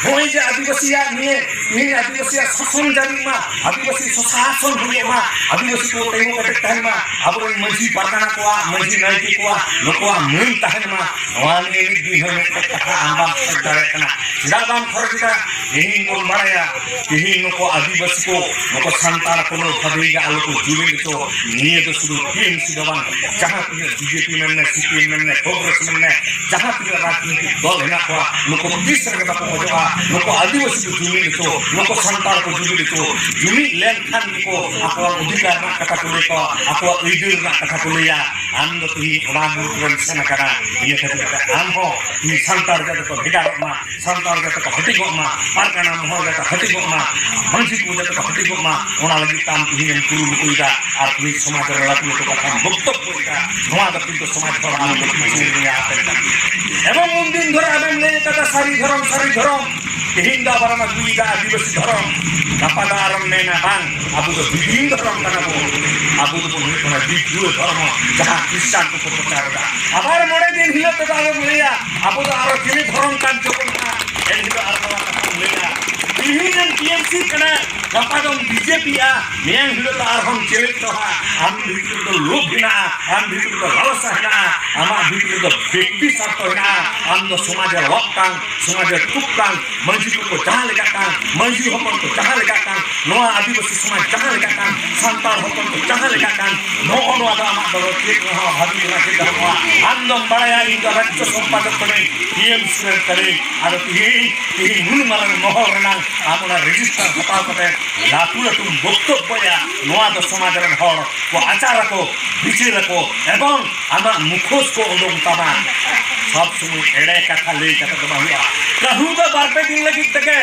ᱱᱚᱜᱼᱚᱭ ᱡᱮ ᱟᱹᱫᱤᱵᱟᱹᱥᱤᱭᱟᱜ ᱱᱤᱭᱮ, ᱛᱮᱦᱮᱧ ᱟᱹᱫᱤᱵᱟᱹᱥᱤᱭᱟᱜ ᱥᱟᱥᱚᱱ ᱡᱟᱹᱨᱤ ᱢᱟ, ᱟᱹᱫᱤᱵᱟᱹᱥᱤ ᱥᱚᱥᱟᱥᱚᱱ ᱦᱩᱭᱩᱜ ᱢᱟ, ᱟᱹᱫᱤᱵᱟᱹᱥᱤ ᱠᱚ ᱛᱤᱸᱜᱩ ᱠᱮᱴᱮᱡ ᱛᱟᱦᱮᱱ ᱢᱟ, ᱟᱵᱚᱨᱮᱱ ᱢᱟᱹᱡᱷᱤ ᱯᱟᱨᱜᱟᱱᱟ ᱠᱚᱣᱟᱜ, ᱢᱟᱹᱡᱷᱤ ᱱᱟᱭᱠᱮ ᱠᱚᱣᱟᱜ ᱱᱩᱠᱩᱣᱟᱜ ᱢᱟᱹᱱ ᱛᱟᱦᱮᱱ ᱢᱟ, ᱱᱚᱣᱟ ᱱᱤᱭᱮ ᱢᱤᱫ ᱫᱤᱱ ᱦᱚᱸ ᱢᱤᱫᱴᱮᱡ ᱠᱟᱛᱷᱟ ᱟᱢ ᱵᱟᱢ ᱠᱷᱚᱡᱽ ᱫᱟᱲᱮᱭᱟᱜ ᱠᱟᱱᱟ᱾ ᱪᱮᱫᱟᱜ ᱵᱟᱢ ᱠᱷᱚᱡᱽ ᱮᱫᱟ? ᱛᱮᱦᱮᱧ ᱵᱚᱱ ᱵᱟᱲᱟᱭᱟ, ᱛᱮᱦᱮᱧ ᱱᱩᱠᱩ ᱟᱹᱫᱤᱵᱟᱹᱥᱤ ᱠᱚ, ᱱᱩᱠᱩ ᱥᱟᱱᱛᱟᱲ ᱠᱚ ᱱᱚᱣᱟ ᱵᱷᱟᱹᱜᱤ ᱜᱮ ᱟᱞᱚ ᱠᱚ ᱡᱩᱢᱤᱫ ᱦᱚᱪᱚ᱾ ᱱᱤᱭᱟᱹ ᱫᱚ ᱥᱩᱫᱷᱩ ᱴᱤᱮᱢᱥᱤ ᱫᱚ ᱵᱟᱝ, ᱡᱟᱦᱟᱸ ᱛᱤᱱᱟᱹᱜ ᱵᱤᱡᱮᱯᱤ ᱢᱮᱱ ᱢᱮ, ᱥᱤᱯᱤᱮᱢ ᱢᱮᱱ ᱢᱮ, ᱠᱚᱝᱜᱨᱮᱥ ᱢᱮᱱ ᱢᱮ, ᱡᱟᱦᱟᱸ ᱛᱤᱱᱟᱹᱜ ᱨᱟᱡᱽᱱᱤᱛᱤᱠ ᱫᱚᱞ ᱦᱮᱱᱟᱜ ᱠᱚᱣᱟ, ᱱᱩᱠᱩ ᱛᱤᱥ ᱨᱮᱜᱮ ᱵᱟᱠᱚ ᱠᱷᱚᱡᱚᱜᱼᱟ ᱱᱩᱠᱩ ᱟᱹᱫᱤᱵᱟᱹᱥᱤ ᱠᱚ ᱡᱩᱢᱤᱫ ᱦᱚᱪᱚ, ᱱᱩᱠᱩ ᱥᱟᱱᱛᱟᱲ ᱠᱚ ᱡᱩᱢᱤᱫ ᱦᱚᱪᱚ᱾ ᱡᱩᱢᱤᱫ ᱞᱮᱱᱠᱷᱟᱱ ᱜᱮᱠᱚ ᱟᱠᱚᱣᱟᱜ ᱚᱫᱷᱤᱠᱟᱨ ᱨᱮᱱᱟᱜ ᱠᱟᱛᱷᱟ ᱠᱚ ᱞᱟᱹᱭ ᱠᱚᱣᱟ, ᱟᱠᱚᱣᱟᱜ ᱟᱹᱭᱫᱟᱹᱨ ᱨᱮᱱᱟᱜ ᱠᱟᱛᱷᱟ ᱠᱚ ᱞᱟᱹᱭᱟ᱾ ᱟᱢ ᱫᱚ ᱛᱮᱦᱮᱧ ᱚᱱᱟ ᱜᱩᱨᱩᱯ ᱨᱮᱢ ᱥᱮᱱ ᱟᱠᱟᱱᱟ, ᱤᱭᱟᱹ ᱠᱷᱟᱹᱛᱤᱨ ᱛᱮ ᱟᱢ ᱦᱚᱸ ᱛᱮᱦᱮᱧ ᱥᱟᱱᱛᱟᱲ ᱡᱟᱹᱛᱤ ᱠᱚ ᱵᱷᱮᱜᱟᱨᱚᱜ ᱢᱟ, ᱥᱟᱱᱛᱟᱲ ᱡᱟᱹᱛᱤ ᱠᱚ ᱦᱟᱹᱴᱤᱧᱚᱜ ᱢᱟ, ᱯᱟᱨᱜᱟᱱᱟ ᱢᱚᱦᱚᱞ ᱡᱟᱹᱛᱤ ᱦᱟᱹᱴᱤᱧᱚᱜ ᱢᱟ, ᱢᱟᱹᱡᱷᱤ ᱠᱚ ᱡᱟᱹᱛᱤ ᱠᱚ ᱦᱟᱹᱴᱤᱧᱚᱜ ᱢᱟ, ᱚᱱᱟ ᱞᱟᱹᱜᱤᱫ ᱛᱮ ᱟᱢ ᱛᱮᱦᱮᱧ ᱮᱢ ᱠᱩᱨᱩᱢᱩᱴᱩᱭᱮᱫᱟ᱾ ᱟᱨ ᱛᱮᱦᱮᱧ ᱥᱚᱢᱟᱡᱽ ᱨᱮ ᱞᱟᱹᱴᱩ ᱞᱟᱹᱴᱩ ᱠᱟᱛᱷᱟᱢ ᱵᱚᱠᱛᱚᱵᱵᱚᱭᱮᱫᱟ, ᱱᱚᱣᱟ ᱫᱚ ᱠᱤᱱᱛᱩ ᱥᱚᱢᱟᱡᱽ ᱦᱚᱲ ᱟᱢ ᱫᱚ ᱵᱩᱡᱷᱟᱹᱣ ᱨᱮᱭᱟᱜ ᱟᱯᱮ ᱠᱟᱱᱟ᱾ ᱮᱵᱚᱝ ᱩᱱᱫᱤᱱ ᱫᱷᱚᱨᱮ ᱟᱵᱮᱱ ᱞᱟᱹᱭ ᱠᱟᱫᱟ ᱥᱟᱹᱨᱤ ᱫᱷᱚᱨᱚᱢ, ᱥᱟᱹᱨᱤ ᱫᱷᱚᱨᱚᱢ, ᱛᱮᱦᱮᱧ ᱫᱚ ᱟᱵᱟᱨ ᱮᱢ ᱟᱹᱜᱩᱭᱮᱫᱟ ᱟᱹᱫᱤᱵᱟᱹᱥᱤ ᱫᱷᱚᱨᱚᱢ, ᱜᱟᱯᱟ ᱫᱚ ᱟᱨᱚᱢ ᱢᱮᱱᱟ ᱵᱟᱝ, ᱟᱵᱚ ᱫᱚ ᱫᱤᱫᱤᱱ ᱫᱷᱚᱨᱚᱢ ᱠᱟᱱᱟ ᱵᱚᱱ, ᱟᱵᱚ ᱫᱚᱵᱚᱱ ᱦᱩᱭᱩᱜ ᱠᱟᱱᱟ ᱫᱤᱠᱩ ᱫᱷᱚᱨᱚᱢ, ᱡᱟᱦᱟᱸ ᱠᱷᱨᱤᱥᱴᱟᱱ ᱠᱚᱠᱚ ᱯᱨᱚᱪᱟᱨ ᱮᱫᱟ᱾ ᱟᱵᱟᱨ ᱢᱚᱬᱮ ᱫᱤᱱ ᱦᱤᱞᱳᱜ ᱛᱮᱫᱚ ᱟᱨᱚᱢ ᱞᱟᱹᱭᱟ ᱟᱵᱚ ᱫᱚ ᱟᱨᱚ ᱪᱤᱞᱤ ᱫᱷᱚᱨᱚᱢ ᱠᱟᱱ ᱪᱚᱵᱚᱱ ᱦᱟᱸᱜ, ᱮᱱ ᱦᱤᱞᱳᱜ ᱟᱨ ᱱᱚᱣᱟ ᱠᱟᱛᱷᱟᱢ ᱞᱟᱹᱭᱟ᱾ ᱛᱤᱦᱤᱧ ᱮᱢ ᱴᱤᱮᱢᱥᱤ ᱠᱟᱱᱟ, ᱜᱟᱯᱟ ᱫᱚᱢ ᱵᱤᱡᱮᱯᱤᱜᱼᱟ, ᱢᱮᱭᱟᱝ ᱦᱤᱞᱳᱜ ᱫᱚ ᱟᱨᱦᱚᱸᱢ ᱪᱮᱞᱮᱧᱡᱽ ᱫᱚᱦᱟ᱾ ᱟᱢ ᱵᱷᱤᱛᱨᱤ ᱨᱮᱫᱚ ᱞᱳᱵᱷ ᱦᱮᱱᱟᱜᱼᱟ, ᱟᱢ ᱵᱷᱤᱛᱨᱤ ᱨᱮᱫᱚ ᱞᱟᱞᱥᱟ ᱦᱮᱱᱟᱜᱼᱟ, ᱟᱢᱟᱜ ᱵᱷᱤᱛᱨᱤ ᱨᱮᱫᱚ ᱵᱮᱠᱛᱤ ᱥᱟᱨᱛᱷᱚ ᱦᱮᱱᱟᱜᱼᱟ᱾ ᱟᱢ ᱫᱚ ᱥᱚᱢᱟᱡᱽ ᱮ ᱨᱚᱜ ᱠᱟᱱ, ᱥᱚᱢᱟᱡᱽ ᱮ ᱛᱩᱠ ᱠᱟᱱ, ᱢᱟᱹᱡᱷᱤ ᱠᱚᱠᱚ ᱡᱟᱦᱟᱸ ᱞᱮᱠᱟᱜ ᱠᱟᱱ, ᱢᱟᱹᱡᱷᱤ ᱦᱚᱯᱚᱱ ᱠᱚ ᱡᱟᱦᱟᱸ ᱞᱮᱠᱟᱜ ᱠᱟᱱ, ᱱᱚᱣᱟ ᱟᱹᱫᱤᱵᱟᱹᱥᱤ ᱥᱚᱢᱟᱡᱽ ᱡᱟᱦᱟᱸ ᱞᱮᱠᱟᱜ ᱠᱟᱱ, ᱥᱟᱱᱛᱟᱲ ᱦᱚᱯᱚᱱ ᱠᱚ ᱡᱟᱦᱟᱸ ᱞᱮᱠᱟᱜ ᱠᱟᱱ, ᱱᱚᱜᱼᱚ ᱱᱚᱣᱟ ᱫᱚ ᱟᱢᱟᱜ ᱫᱚ ᱪᱮᱫ ᱨᱮᱦᱚᱸ ᱵᱷᱟᱹᱵᱤ ᱨᱮᱱᱟᱜ ᱪᱮᱫ ᱵᱟᱹᱱᱩᱜᱼᱟ᱾ ᱟᱢ ᱫᱚᱢ ᱵᱟᱲᱟᱭᱟ ᱤᱧ ᱫᱚ ᱨᱟᱡᱽᱡᱚ ᱥᱚᱢᱯᱟᱫᱚᱠ ᱠᱟᱹᱱᱟᱹᱧ, ᱴᱤᱮᱢᱥᱤ ᱨᱮᱱ ᱠᱟᱹᱱᱟᱹᱧ᱾ ᱟᱫᱚ ᱛᱤᱦᱤᱧ, ᱛᱤᱦᱤᱧ ᱱᱩᱱ ᱢᱟᱨᱟᱝ ᱢᱚᱦᱚᱞ ᱨᱮᱱᱟᱜ ᱟᱢ ᱚᱱᱟ ᱨᱮᱡᱤᱥᱴᱟᱨ ᱦᱟᱛᱟᱣ ᱠᱟᱛᱮ ᱞᱟᱹᱴᱩ ᱵᱚᱠᱛᱚᱵᱵᱚᱭᱟ, ᱱᱚᱣᱟ ᱫᱚ ᱥᱚᱢᱟᱡᱽ ᱨᱮᱱ ᱦᱚᱲ ᱠᱚ ᱟᱪᱟᱨ ᱟᱠᱚ, ᱵᱤᱪᱟᱹᱨ ᱟᱠᱚ ᱮᱵᱚᱝ ᱟᱢᱟᱜ ᱢᱩᱠᱷᱚᱥ ᱠᱚ ᱩᱰᱩᱝ ᱛᱟᱢᱟ᱾ ᱥᱚᱵ ᱥᱚᱢᱚᱭ ᱮᱲᱮ ᱠᱟᱛᱷᱟ ᱞᱟᱹᱭ ᱠᱟᱛᱮ ᱫᱚ ᱵᱟᱝ ᱦᱩᱭᱩᱜᱼᱟ᱾ ᱠᱟᱹᱦᱩ ᱫᱚ ᱵᱟᱨ ᱯᱮ ᱫᱤᱱ ᱞᱟᱹᱜᱤᱫ ᱛᱮᱜᱮ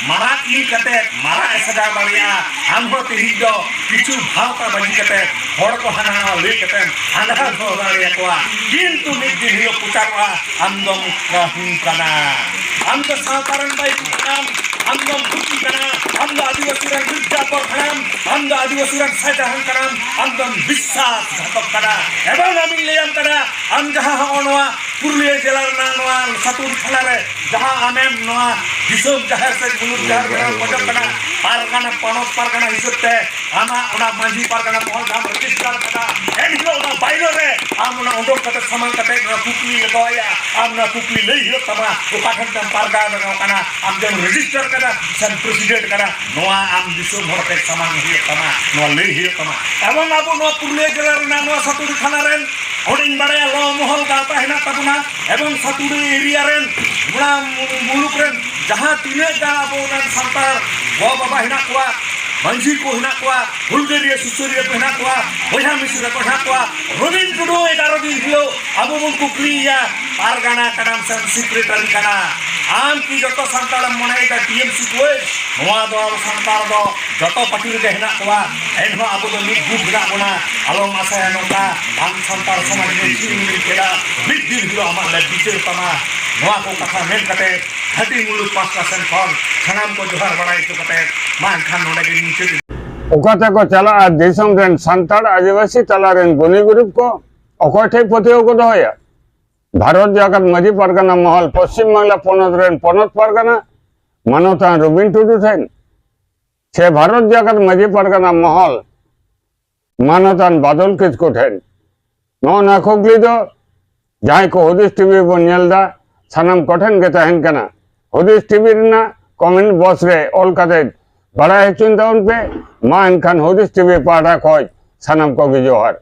ᱢᱟᱨᱟᱜ ᱤᱞ ᱠᱟᱛᱮ ᱢᱟᱨᱟᱜ ᱮ ᱥᱟᱡᱟᱣ ᱫᱟᱲᱮᱭᱟᱜᱼᱟ᱾ ᱟᱢ ᱦᱚᱸ ᱛᱮᱦᱮᱧ ᱫᱚ ᱠᱤᱪᱷᱩ ᱵᱷᱟᱣᱛᱟ ᱵᱟᱹᱡᱤ ᱠᱟᱛᱮ ᱦᱚᱲ ᱠᱚ ᱦᱟᱱᱟ ᱱᱟᱣᱟ ᱞᱟᱹᱭ ᱠᱟᱛᱮ ᱟᱸᱫᱷᱟ ᱫᱚᱦᱚ ᱫᱟᱲᱮᱭᱟᱠᱚᱣᱟ, ᱠᱤᱱᱛᱩ ᱢᱤᱫ ᱫᱤᱱ ᱦᱤᱞᱳᱜ ᱯᱨᱚᱪᱟᱨᱚᱜᱼᱟ ᱟᱢ ᱫᱚᱢ ᱠᱟᱹᱦᱩ ᱠᱟᱱᱟ, ᱟᱢ ᱫᱚ ᱥᱟᱶᱛᱟ ᱨᱮᱱ ᱵᱟᱹᱭᱨᱤ ᱠᱟᱱᱟᱢ, ᱟᱢ ᱫᱚᱢ ᱠᱩᱠᱤ ᱠᱟᱱᱟ, ᱟᱢ ᱫᱚ ᱟᱹᱫᱤᱵᱟᱹᱥᱤ ᱨᱮᱱ ᱢᱤᱨᱡᱟᱯᱚᱨ ᱠᱟᱱᱟᱢ, ᱟᱢ ᱫᱚ ᱟᱹᱫᱤᱵᱟᱹᱥᱤ ᱨᱮᱱ ᱥᱟᱦᱡᱟᱦᱟᱱ ᱠᱟᱱᱟᱢ, ᱟᱢ ᱫᱚᱢ ᱵᱤᱥᱥᱟᱥ ᱜᱷᱟᱛᱚᱠ ᱠᱟᱱᱟ᱾ ᱮᱵᱚᱝ ᱟᱢᱤᱧ ᱞᱟᱹᱭᱟᱢ ᱠᱟᱱᱟ, ᱟᱢ ᱡᱟᱦᱟᱸ ᱦᱚᱸᱜᱼᱚ ᱱᱚᱣᱟ ᱯᱩᱨᱩᱞᱤᱭᱟᱹ ᱡᱮᱞᱟ ᱨᱮᱱᱟᱜ ᱱᱚᱣᱟ ᱥᱟᱛᱩᱨᱤ ᱛᱷᱟᱱᱟ ᱨᱮ ᱡᱟᱦᱟᱸ ᱟᱢᱮᱢ ᱱᱚᱣᱟ ᱫᱤᱥᱚᱢ ᱡᱟᱦᱮᱨ ᱥᱮ ᱢᱩᱞᱩᱠ ᱡᱟᱦᱮᱨ ᱵᱮᱱᱟᱣ ᱠᱷᱚᱡᱚᱜ ᱠᱟᱱᱟ, ᱯᱟᱨᱜᱟᱱᱟ, ᱯᱚᱱᱚᱛ ᱯᱟᱨᱜᱟᱱᱟ ᱦᱤᱥᱟᱹᱵ ᱛᱮ ᱟᱢᱟᱜ ᱚᱱᱟ ᱢᱟᱹᱡᱷᱤ ᱯᱟᱨᱜᱟᱱᱟ ᱢᱚᱦᱚᱞ ᱡᱟᱦᱟᱸᱢ ᱨᱮᱡᱤᱥᱴᱟᱨ ᱠᱟᱫᱟ, ᱮᱱᱦᱤᱞᱳᱜ ᱚᱱᱟ ᱵᱟᱭᱨᱮ ᱨᱮ ᱟᱢ ᱚᱱᱟ ᱩᱰᱩᱠ ᱠᱟᱛᱮ ᱥᱟᱢᱟᱝ ᱠᱟᱛᱮ ᱱᱚᱣᱟ ᱠᱩᱠᱞᱤ ᱞᱟᱜᱟᱣᱟᱭᱟ᱾ ᱟᱢ ᱱᱚᱣᱟ ᱠᱩᱠᱞᱤ ᱞᱟᱹᱭ ᱦᱩᱭᱩᱜ ᱛᱟᱢᱟ, ᱚᱠᱟ ᱴᱷᱮᱱ ᱛᱮᱢ ᱯᱟᱨᱜᱟᱱᱟ ᱠᱟᱱᱟ, ᱟᱢ ᱡᱮᱢ ᱨᱮᱡᱤᱥᱴᱟᱨ ᱠᱟᱫᱟ ᱥᱮᱢ ᱯᱨᱮᱥᱤᱰᱮᱱᱴ ᱠᱟᱱᱟ, ᱱᱚᱣᱟ ᱟᱢ ᱫᱤᱥᱚᱢ ᱦᱚᱲ ᱴᱷᱮᱱ ᱥᱟᱢᱟᱝ ᱦᱩᱭᱩᱜ ᱛᱟᱢᱟ, ᱱᱚᱣᱟ ᱞᱟᱹᱭ ᱦᱩᱭᱩᱜ ᱛᱟᱢᱟ᱾ ᱮᱵᱚᱝ ᱟᱵᱚ ᱱᱚᱣᱟ ᱯᱩᱨᱩᱞᱤᱭᱟᱹ ᱡᱮᱞᱟ ᱨᱮᱱᱟᱜ ᱱᱚᱣᱟ ᱥᱟᱛᱩᱨᱤ ᱛᱷᱟᱱᱟ ᱨᱮᱱ ᱚᱸᱰᱮᱧ ᱵᱟᱲᱟᱭᱟ ᱞᱚ ᱢᱚᱦᱚᱞ ᱜᱟᱶᱛᱟ ᱦᱮᱱᱟᱜ ᱛᱟᱵᱚᱱᱟ, ᱮᱵᱚᱝ ᱥᱟᱛᱩᱨᱤ ᱮᱨᱤᱭᱟ ᱨᱮᱱ ᱚᱱᱟ ᱢᱩᱞᱩᱠ ᱨᱮᱱ ᱡᱟᱦᱟᱸ ᱛᱤᱱᱟᱹᱜ ᱜᱟᱱ ᱟᱵᱚ ᱨᱮᱱ ᱥᱟᱱᱛᱟᱲ ᱜᱚ ᱵᱟᱵᱟ ᱦᱮᱱᱟᱜ ᱠᱚᱣᱟ, ᱢᱟᱹᱡᱷᱤ ᱠᱚ ᱦᱮᱱᱟᱜ ᱠᱚᱣᱟ, ᱦᱩᱞᱜᱟᱹᱨᱤᱭᱟᱹ ᱥᱩᱥᱟᱹᱨᱤᱭᱟᱹ ᱠᱚ ᱦᱮᱱᱟᱜ ᱠᱚᱣᱟ, ᱵᱚᱭᱦᱟ ᱢᱤᱥᱨᱟ ᱠᱚ ᱦᱮᱱᱟᱜ ᱠᱚᱣᱟ, ᱨᱚᱵᱤᱱ ᱴᱩᱰᱩ ᱮᱜᱟᱨᱚ ᱫᱤᱱ ᱦᱤᱞᱳᱜ ᱟᱵᱚ ᱵᱚᱱ ᱠᱩᱠᱞᱤᱭᱮᱭᱟ, ᱯᱟᱨᱜᱟᱱᱟ ᱠᱟᱱᱟᱢ ᱥᱮ ᱥᱮᱠᱨᱮᱴᱟᱨᱤ ᱠᱟᱱᱟ? ᱟᱢ ᱠᱤ ᱡᱚᱛᱚ ᱥᱟᱱᱛᱟᱲᱮᱢ ᱢᱚᱱᱮᱭᱮᱫᱟ ᱴᱤ ᱮᱢ ᱥᱤ ᱠᱚ? ᱱᱚᱣᱟ ᱫᱚ ᱟᱵᱚ ᱥᱟᱱᱛᱟᱲ ᱫᱚ ᱡᱚᱛᱚ ᱯᱟᱹᱴᱤ ᱨᱮᱜᱮ ᱦᱮᱱᱟᱜ ᱠᱚᱣᱟ, ᱮᱱᱦᱚᱸ ᱟᱵᱚ ᱫᱚ ᱢᱤᱫ ᱜᱩᱴ ᱦᱮᱱᱟᱜ ᱵᱚᱱᱟ᱾ ᱟᱞᱚᱢ ᱟᱥᱟᱭᱟ ᱱᱚᱝᱠᱟ, ᱟᱢ ᱥᱟᱱᱛᱟᱲ ᱥᱚᱢᱟᱡᱽ ᱨᱮ ᱪᱮᱫ ᱮᱢ ᱞᱟᱹᱭ ᱠᱮᱫᱟ, ᱢᱤᱫ ᱫᱤᱱ ᱦᱤᱞᱳᱜ ᱟᱢᱟᱜ ᱞᱮ ᱵᱤᱪᱟᱹᱨ ᱛᱟᱢᱟ᱾ ᱱᱚᱣᱟ ᱠᱚ ᱠᱟᱛᱷᱟ ᱢᱮᱱ ᱠᱟᱛᱮ ᱦᱟᱹᱴᱤᱧ ᱢᱩᱞᱩᱠ ᱯᱟᱥᱴᱟ ᱥᱮᱱ ᱠᱷᱚᱱ ᱥᱟᱱᱟᱢ ᱠᱚ ᱡᱚᱦᱟᱨ ᱵᱟᱲᱟᱭ ᱦᱚᱪᱚ ᱠᱟᱛᱮ ᱢᱟ ᱮᱱᱠᱷᱟᱱ ᱱᱚᱰᱮ ᱜᱮ ᱢᱩᱪᱟᱹᱫ᱾ ᱚᱠᱟ ᱛᱮᱠᱚ ᱪᱟᱞᱟᱜᱼᱟ ᱫᱤᱥᱚᱢ ᱨᱮᱱ ᱥᱟᱱᱛᱟᱲ ᱟᱹᱫᱤᱵᱟᱹᱥᱤ ᱛᱟᱞᱟ ᱨᱮᱱ ᱜᱩᱱᱤ ᱜᱩᱨᱤᱵ ᱠᱚ? ᱚᱠᱚᱭ ᱴᱷᱮᱱ ᱯᱟᱹᱛᱭᱟᱹᱣ ᱠᱚ ᱫᱚᱦᱚᱭᱟ? ᱵᱷᱟᱨᱚᱛ ᱡᱟᱠᱟᱛ ᱢᱟᱹᱡᱷᱤ ᱯᱟᱨᱜᱟᱱᱟ ᱢᱚᱦᱚᱞ ᱯᱚᱥᱪᱤᱢ ᱵᱟᱝᱞᱟ ᱯᱚᱱᱚᱛ ᱨᱮᱱ ᱯᱚᱱᱚᱛ ᱯᱟᱨᱜᱟᱱᱟ ᱢᱟᱱᱚᱛᱟᱱ ᱨᱚᱵᱤᱱ ᱴᱩᱰᱩ ᱴᱷᱮᱱ, ᱥᱮ ᱵᱷᱟᱨᱚᱛ ᱡᱟᱠᱟᱛ ᱢᱟᱹᱡᱷᱤ ᱯᱟᱨᱜᱟᱱᱟ ᱢᱚᱦᱚᱞ ᱢᱟᱱᱚᱛᱟᱱ ᱵᱟᱫᱚᱞ ᱠᱤᱥᱠᱩ ᱴᱷᱮᱱ? ᱱᱚᱜᱼᱚ ᱱᱚᱣᱟ ᱠᱩᱠᱞᱤ ᱫᱚ ᱡᱟᱦᱟᱸᱭ ᱠᱚ ᱦᱩᱫᱤᱥ ᱴᱤᱵᱷᱤ ᱵᱚᱱ ᱧᱮᱞ ᱮᱫᱟ, ᱥᱟᱱᱟᱢ ᱠᱚᱴᱷᱮᱱ ᱜᱮ ᱛᱟᱦᱮᱱ ᱠᱟᱱᱟ᱾ ᱦᱩᱫᱤᱥ ᱴᱤᱵᱷᱤ ᱨᱮᱱᱟᱜ ᱠᱚᱢᱮᱱᱴ ᱵᱚᱠᱥ ᱨᱮ ᱚᱞ ᱠᱟᱛᱮ ᱵᱟᱲᱟᱭ ᱦᱚᱪᱚᱧ ᱛᱟᱵᱚᱱ ᱯᱮ᱾ ᱢᱟ ᱮᱱᱠᱷᱟᱱ ᱦᱩᱫᱤᱥ ᱴᱤᱵᱷᱤ ᱯᱟᱦᱴᱟ ᱠᱷᱚᱱ ᱥᱟᱱᱟᱢ ᱠᱚᱜᱮ ᱡᱚᱦᱟᱨ᱾